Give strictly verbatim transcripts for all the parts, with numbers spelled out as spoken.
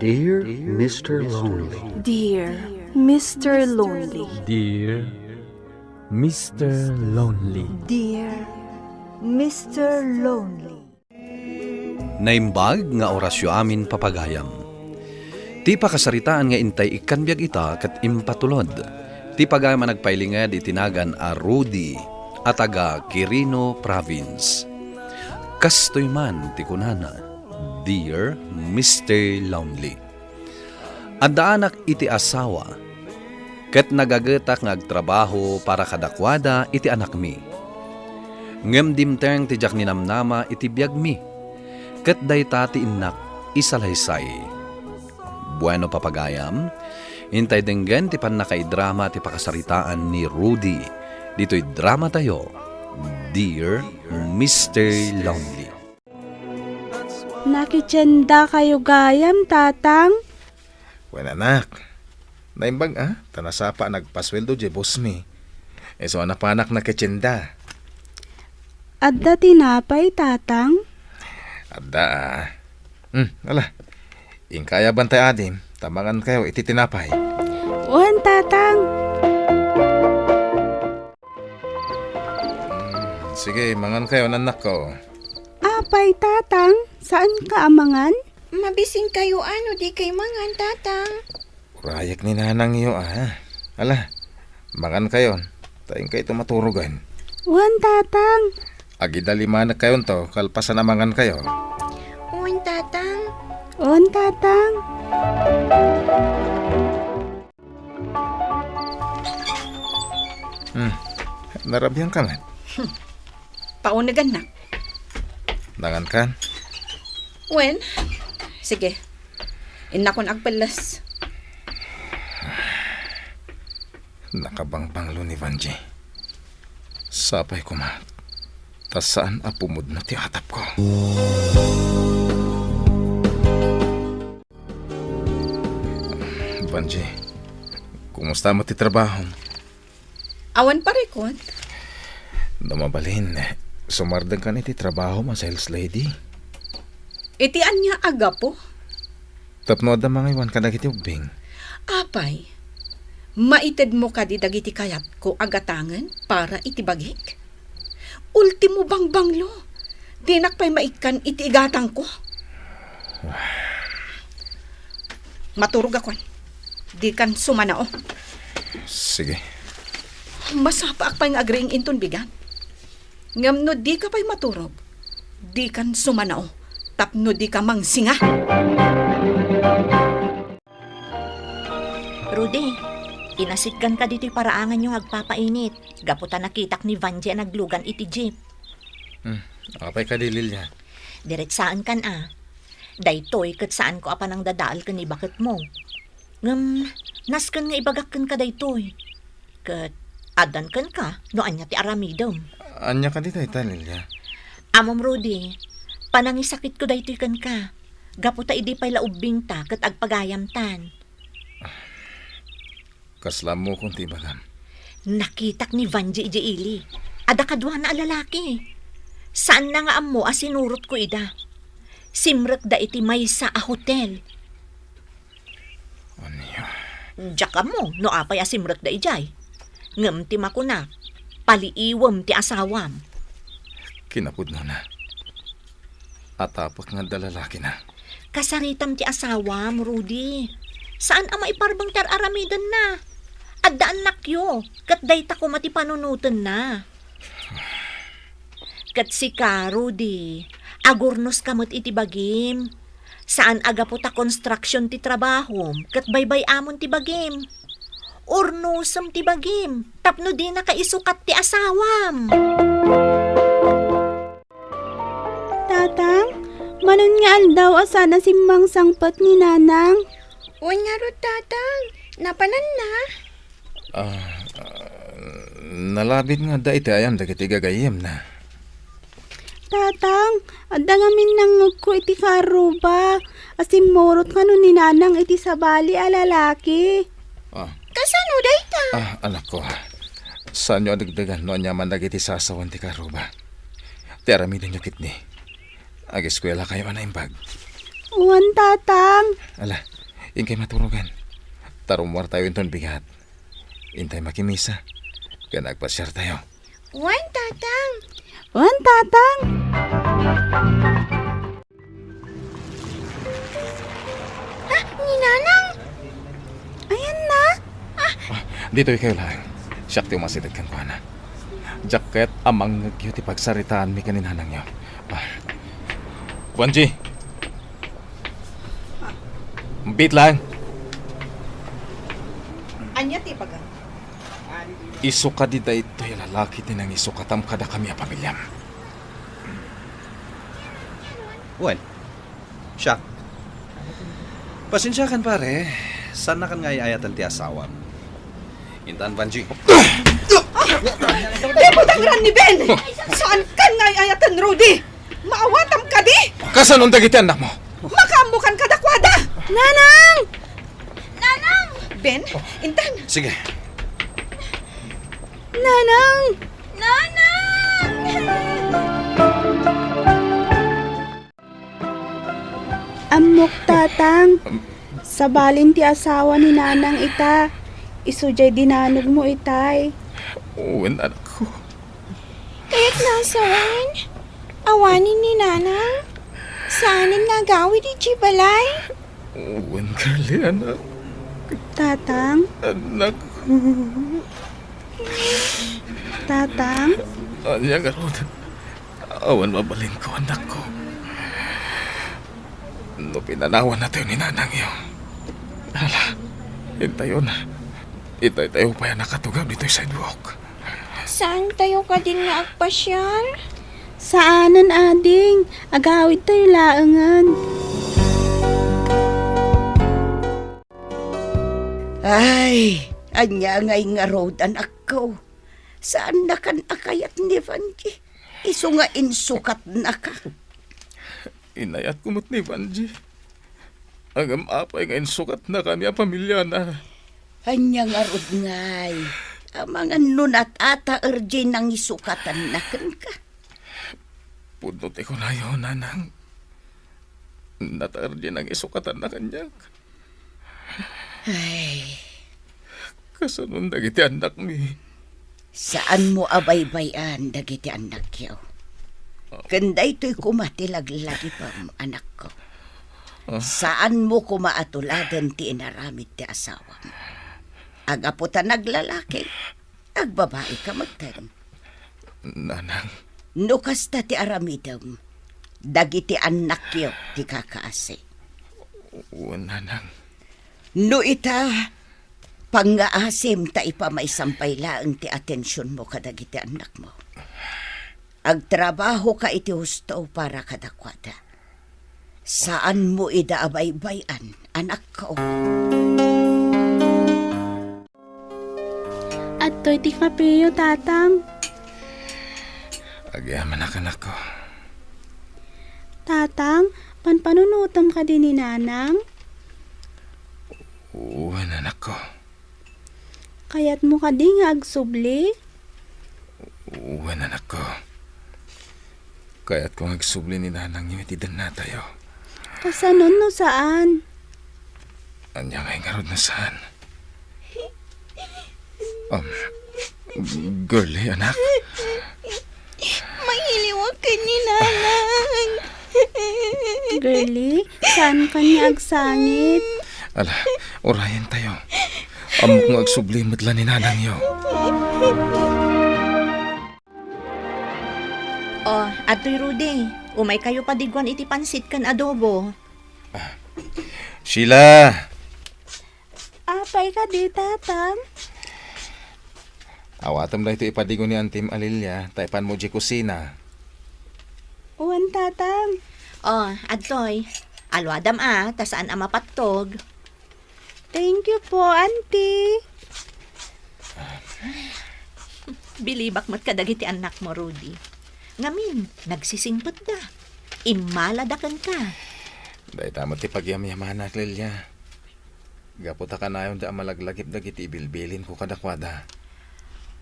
Dear Mister Lonely. Dear Mister Lonely. Dear Mister Lonely. Dear Mister Lonely. Naimbag nga orasyo amin, papagayam. Ti pakasaritaan nga intay ikkan biag ita ket impatulod ti pagayam a nagpailinged iti nagan a Rudy a taga Quirino Province. Kastoy man ti kunana, "Dear Mister Lonely." Addaanak iti asawa, ket nagagetak nga agtrabaho para kadakuada iti anakmi. Ngem dimteng ti diak ninamnama iti biagmi, ket dayta ti innak isalaysay. Bueno, papagayam, intay denggen ti pannakaidrama ti pakasaritaan ni Rudy ditoy dramatayo, Dear Mister Lonely. Nakitiendakayo gayam, Tatang? Wen, anak. Naimbag, a, ta nasapa a nagpasueldo diay boss mi. Isu a napanak nakitienda. Adda tinapay, Tatang? Adda, a. Hmm, ala. Inka aya bantay adim, ta mangankayo iti tinapay. Wen, Tatang. Mm, sige, mangankayon, annakko. Apay, Tatang? Saanka a mangan? Mabisinkayo no dikay mangan, Tatang. Urayek ni nanangyo, a. Ala, mangankayon, ta inkayto maturogen. Wen, Tatang. Agidalimanekkayon to, kalpasan a mangankayo. Wen, Tatang. Wen, Tatang. Hmm. Narabian ka met? Paunegannak. Nangan kan? Wen, sige. Innakon agpelles. Nakabangbanglo ni Vanji. Sapay koma, ta saan a pumudno ti atapko. Vanji, kumusta met ti trabahom? Awan parikot. No mabalin, sumardengkan iti trabahom a sales lady. Iti ania a gapu? Tapno adda mangaywan kadagiti ubbing. Apay, maitedmo kadi dagiti kayatko a gatangen para iti bagik? Ultimo bangbanglo, dinak pay maikkan iti igatangko. Maturogakon. Dikan sumanao. Sige. Masapaak pay nga agriing inton bigat. Ngem no dika pay maturog, dikan sumanao tapno dika mangsinga. Rudy, inasitganka ditoy paraanganyo nga agpapainit gapu ta nakitak ni Vanji a naglugan iti jeep. Hmm, apay kadi, Lilia? Diretsaenkan a. Daytoy ket saanko a panangdadael ken ni baketmo. Ngem nasken nga ibagak kenka daytoy. Ket addan kenka no ania ti aramidem. Ania kadi dayta, Lilia? Ammom, Rudy, panangisakitko daytoy kenka. Gapu ta idi pay la ubbingta ket agpagayamtan. Kasla ammokon ti ibagam? Nakitak ni Vanji idiay ili. Adda kaduana a lalaki. Saanna nga ammo a sinurotko ida. Simrekda iti maysa a hotel. Ania? Diak ammo no apay a simrekda idiay. Ngem ti makunak, paliiwem ti asawam. Kinapudnona. Atapek nga adda lalakina. Kasaritam ti asawam, Rudy. Saan a maiparbeng ti ar-aramidenna. Adda annakyo, ket dayta koma ti panunotenna. Ket sika, Rudy, agurnoska met iti bagim. Saan a gapu ta construction ti trabahom, ket baybay-amon ti bagim. Urnosem ti bagim, tapno dinaka isukat ti asawam. Tatang, manon nga aldaw a saan a simmangsangpet ni Nanang? Wen ngarud, Tatang. Napananna? Ah, ah, nalabit nga adda iti ayam dagiti gagayyemna. Tatang, adda ngamin nangngegko iti karruba a simmurot kano ni Nanang iti sabali a lalaki. Ah. Kasano dayta? Ah, anakko. Saanyo a dagdagan no aniaman dagiti sasawen ti karruba. Ti aramidenyo ketdi. Ageskuelakayo a naimbag. Wen, Tatang. Ala, Inkay maturogan. Ta rummuartayo inton bigat. Intay makimisa. Ken agpasiartayo. Wen, Tatang. Wen, Tatang. Ah, ni Nanang! Ayanna? Ah, ditoy kayo laeng. Siak ti umasideg kenkuana. Diak ket a mangngegyo ti pagsaritaanmi ken ni nanangyo. Ah. Juanji! Ambit laeng. Ania ti ibaga? Isu kadi daytoy a lalaki ti nangisukatam kadakami a pamiliam. Wen, siak. Pasensiakan, pare. Saannakan nga ay-ayaten ti asawam. Intan, Juanji. Dimo dangran ni Ben! Saankan nga ay-ayaten, Rudy! Maawatam kadi! Kasanon dagiti annakmo? Makaammokan kadakuada! Nanang! Nanang! Ben, intan. Sige. Nanang! Nanang! Ammok, Tatang. Sabalin ti asawa ni Nanang ita. Isu jay dinanogmo itay. Wen, anakko. Kayat nga asawen? Awanen ni Nanang? Saanen nga agawid idiay balay? Wen, Carly, anak. Tatang? Anakko. Tatang? Ania ngarud? Awan mabalinko, anakko. No pinanawannatayo ni nanangyo. Ala, intayon. Itay tayo pay a nakatugaw ditoy sidewalk. Saantayo kadin nga agpasiar? Saanen, ading. Agawidtayo laengen. Ay, ania ngay ngarud, anakko? Saannakan a kayat ni Vanji? Isu nga insukatnaka. Inayatko met ni Vanji. Ngem apay nga insukatnakami a pamiliana? Ania ngarud ngay? Amangan no natataer diay nangisukatan kenka. Pudno ti kunayo, nanang. Nataer diay nangisukatan kaniak. Ay. Kasanon dagiti annakmi? Saanmo a baybay-an dagiti annakyo. Ken daytoy koma ti laglagipem, anakko. Ah. Saanmo koma a tuladen ti inaramid ti asawam. Aggapu ta naglalaki, agbabaika metten. Nanang. No kasta ti aramidem, dagiti annakyo ti kakaasi. Wen, nanang. No ita, pangngaasim ta ipamaysam pay laeng ti atensionmo kadagiti annakmo. Agtrabahoka iti husto para kadakuada. Saanmo ida a baybay-an, anakko. Adtoy ti kapeyo, Tatang. Agyamanak, anakko. Tatang, panpanunotem kadi ni Nanang? Wen, anakko. Kayatmo kadi nga agsubli? Wen, anakko. Kayatko nga agsubli ni nanangyo iti dennatayo. Kasanon no saan? Ania ngay ngarud no saan? Um, Girlie, anak. Mailiwak ken ni Nanang. Girlie, saanka nga agsangit? Ala, urayentayo. Ammok nga agsubli met la ni nanangyo. Oh, adtoy Rudy. Umaykayo padiguan iti pansit ken adobo. Ah. Sheila! Apay kadi, Tatang? Awatem daytoy ipadigo ni Antim a Lilia, ta ipanmo diay kusina. Wen, Tatang. Oh, adtoy. Aluadam a, ta saan a mapattog. Thank you po, Auntie. Bilibak met kadagiti annakmo, Rudy. Ngamin, nagsisingpetda. Immalada kenka. Dayta met ti pagyamyamanak, Lilia. Gapu ta kanayonda a malaglagip dagiti ibilbilinko kadakuada.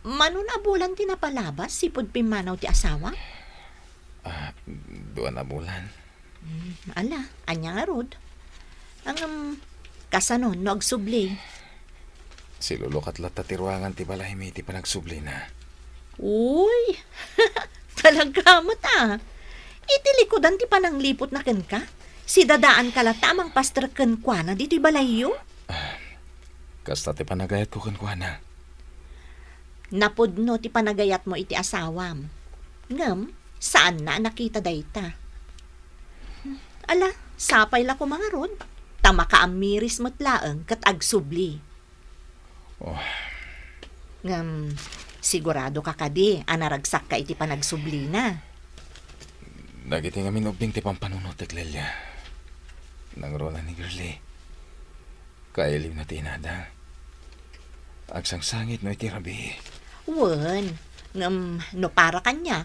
Mano a bulan ti napalabas, sipud pimmanaw ti asawa? Ah, dua a bulan. Hmm, ala, ania ngarud? Ngem, Kasanon no agsubli? Silulukat latta ti ruangan ti balaymi iti panagsublina. Uy, talaga met a. Iti likudan ti panangliputna kenka, sidadaanka latta a mangpastrek kenkuana ditoy balayyo? Kasta ti panagayatko kenkuana. Napudno ti panagayatmo iti asawam. Ngem, saanna a nakita dayta. Ala, sapay la koma ngarud, ta makaamiris met laeng ket agsubli. Oh. Ngem, siguradoka kadi a naragsakka iti panagsublina? Dagiti ngamin ubbing ti pampanunotek, Lelia. Nangruna ni Girlie. Kailiwna ti inada. Agsangsangit no iti rabii. Wen, ngem no para kaniak,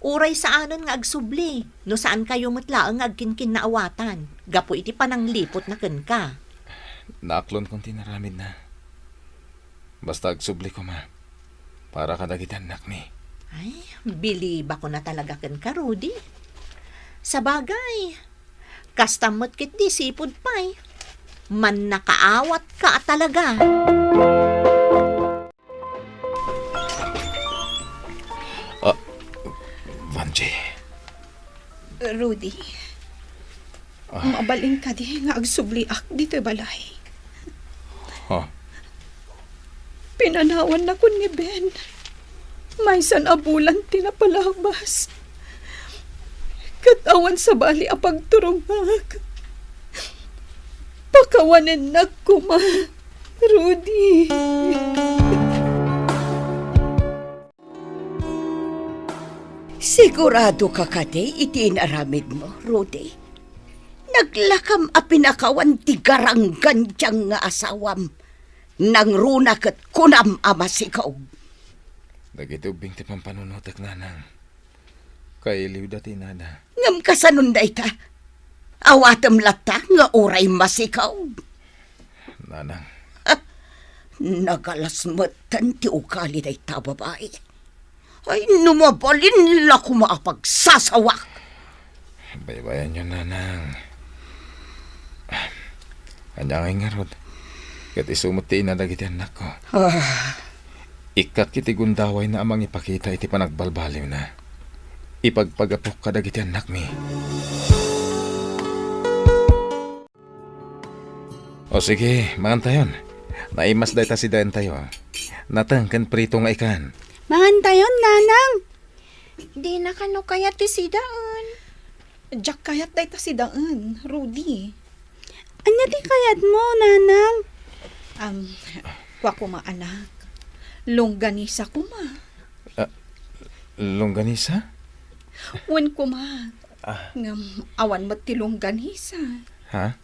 uray saanen nga agsubli, no saankayo met laeng nga agkinkinnaawatan, gapu iti panangliputna kenka. Naaklonkon ti inaramidna. Basta agsubli koma, para kadagiti annakmi. Ay, bilibakon a talaga kenka, Rudy. Sabagay, kasta met ketdi sipud pay. Mannakaawatka a talaga. Ah, Vangie. Rudy, ah, mabalin kadi nga agsubliak ditoy balay? Ha? Pinanawannakon ni Ben. Maysan a bulan ti napalabas. Ket awan sabali a pagturongak. Pakawanennak koma, Rudy. Siguradoka kadi iti inaramidmo, Rudy? Naglakam a pinakawan ti garanggandiang nga asawam. Nangruna ket kunam a masikog. Dagiti ubbing ti pampanunotek, nanang. Kailiwda ti inada. Ngem kasanon dayta? Awatem latta nga uray masikog. Nanang. Nagalas metten ti ugali dayta babai. Ay, no mabalin la koma a pagsasawak. Baybayanyo, nanang. Ania ngay ngarud? Ket isu met ti ina dagiti annakko. Ah. Ikkak iti gundawayna a mangipakita iti panagbalbaliwna. Ipagpagapok kadagiti annakmi. O sige, mangantayon. Naimas dayta sidaentayo. Nateng ken prito nga ikan. Mangantayon, nanang. Dina kano kayat ti sidaen? Diak kayat dayta sidaen, Rudy. Ania ti kayatmo, nanang? Am, kua koma, anak. Longganisa koma. Ah, longganisa? Wen koma. Ah. Ngem, awan met ti longganisa. Ha?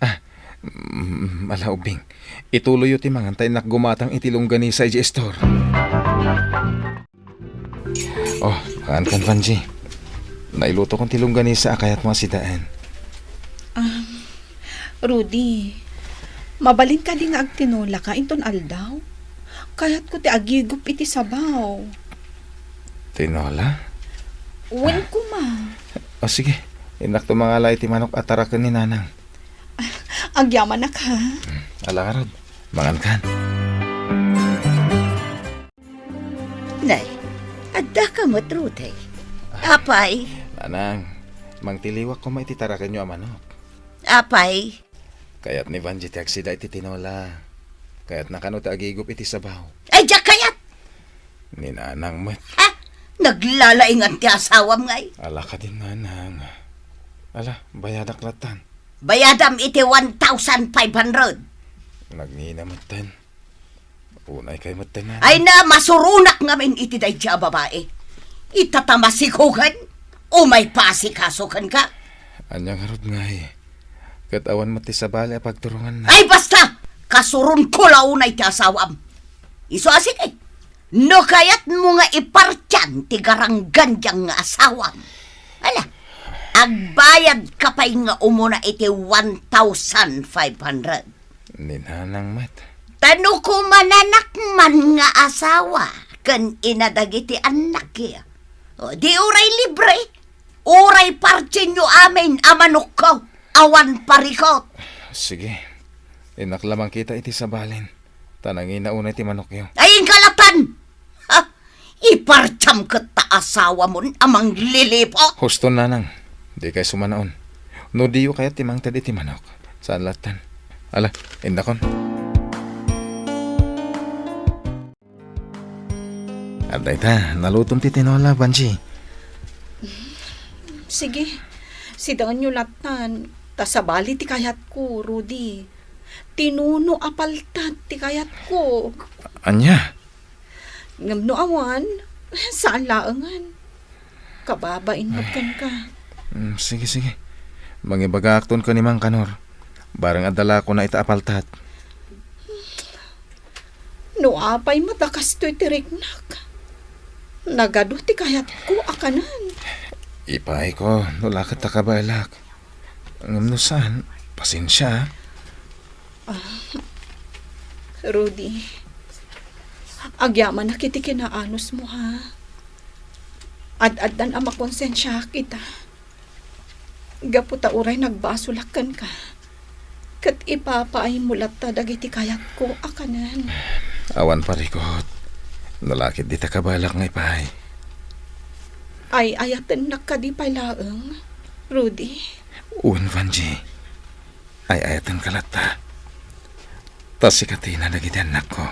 Ah, mm, ala, ubbing. Ituloyyo ti mangan ta innak gumatang iti longganisa idiay store. Oh, mangankan, Vangie. Nailutokon ti longganisa a kayatmo a sidaen. Ah, Rudy, mabalin kadi nga agtinolaka inton aldaw? Kayatko ti agigup iti sabaw. Tinola? Wen koma. Ah, sige. Innak tumangala iti manok a taraken ni nanang. Agyamanak, ha? Hmm, ala ngarud. Mangankan. Nay, addaka met, Rudy. Apay? Nanang, mangtiliwak koma iti tarakenyo a manok. Apay? Kayat ni Vangie ti agsida iti tinola. Kayatna kano ti agigup iti sabaw. Ay, diak kayat! Ni nanang met. Ah, naglalaingan ti asawam ngay. Ala kadin, nanang. Ala, bayadak lattan. Bayadam iti one thousand five hundred. Nagngina metten. Unay kay metten, nanang. Ay na, masuronak ngamin iti daydi a babai. Ita ta masikogen, umay paasikaso kenka. Ania ngarud ngay? Ket awan met ti sabali a pagturonganna. Ay, basta! Kasuronko la unay ti asawam. Isu a sige. No kayatmo nga ipartian ti garanggandiang nga asawam, ala, agbayadka pay nga umuna iti one thousand five hundred. Ni nanang met. Ta no kumananak man nga asawa ken ina dagiti annakyo, o, di uray libre, uray partienyo amin a manokko, awan parikot. Sige. Innak la mangkita iti sabalin, ta nangina unay ti manokyo. Ay, inka latan! Ha? Ipartiam ket ta asawamon a manglilipo? Husto, nanang. Dikay sumanaon. No diyo kayat ti mangted iti manok, saan latan. Ala, indakon. Adda ita, nalutom ti tinola, Vangie. Sige, sidaenyo latan, ta sabali ti kayatko, Rudy. Tinuno a paltat ti kayatko. Ania? Ngem no awan, saan laengen. Kababain met kenka. Mm, sige, sige. Mangibagaakton ken ni Mang Kanor. Bareng adda la kuna ita a paltat. No apay met a kastoy ti riknak, nagadu ti kayatko a kanen. Ipaayko no la ket ta kabaelak. Ngem no saan, pasensia, a. Ah, Rudy, agyamanak iti kinaanusmo, ha? Ad-addan a makonsensiaak ita. Gapu ta uray nagbasolak kenka, ket ipapaaymo latta dagiti kayatko a kanen. Awan parikut. No la ket dita kabaelak nga ipaay. Ay-ayatennak kadi pay laeng, Rudy? Wen, Vangie. Ay-ayatenka latta. Ta sika ti ina dagiti annakko.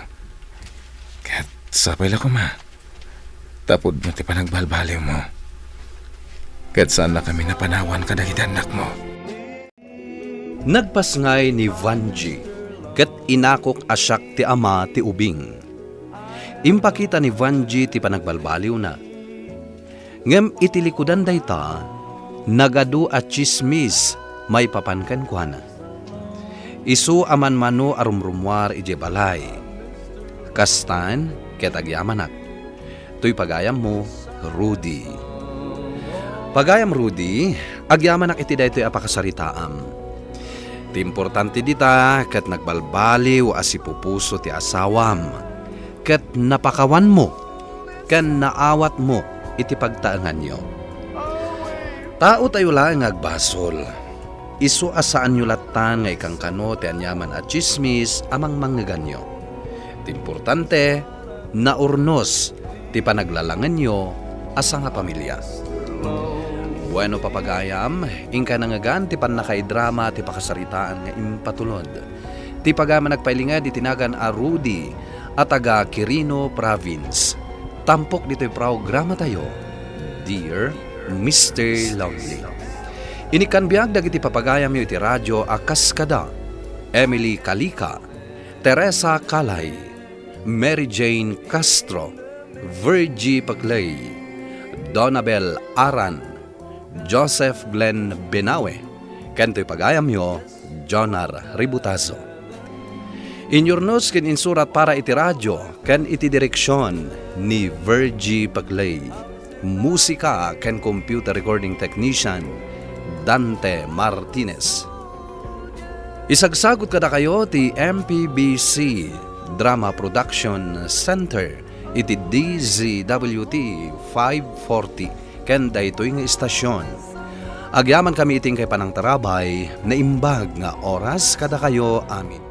Ket sapay la koma, ta pudno ti panagbalbaliwmo. Ket saannakami napanawan kadagiti annakmo. Nagpasngay ni Vangie, ket inakok a siak ti ama ti ubing. Impakita ni Vangie ti panagbalbaliwna. Ngem iti likudan dayta, nagadu a tsismis maipapan kenkuana. Isu a manmano a rumrummuar idiay balay. Kastan ket agyamanak. Toy pagayammo, Rudy. Pagayam Rudy, agyamanak iti daytoy a pakasaritaam. Ti importante dita ket nagbalbaliw a sipupuso ti asawam, ket napakawanmo ken naawatmo iti pagtaenganyo. Taotayo laeng nga agbasol. Isu a saanyo lattan nga ikankano ti aniaman a tsismis a mangmangngeganyo. Ti importante, naurnos ti panaglalangenyo a sangapamilia. Bueno, papagayam, inka nangngegan ti pannakaidrama ti pakasaritaan nga impatulod. Ti pagayam a nagpailinged iti nagan a Rudy a taga Quirino Province. Tampok ditoy programatayo, Dear Mister Lonely. Inikkan biag dagiti papagayamyo iti radio a kas kada Emily Calica, Teresa Calay, Mary Jane Castro, Virgie Paclay, Donabel Aran, Joseph Glenn Benawe, ken toy pagayamyo, Jonar Ributazo. Inyurnos ken insurat para iti radio ken iti direksion ni Virgie Paclay. Musika ken computer recording technician, Dante Martinez. Isagsagut kadakayo ti M P B C Drama Production Center iti D Z W T five forty ken daytoy nga istasion. Agyamankami iti inkay panangtarabay, naimbag nga oras kadakayo amin.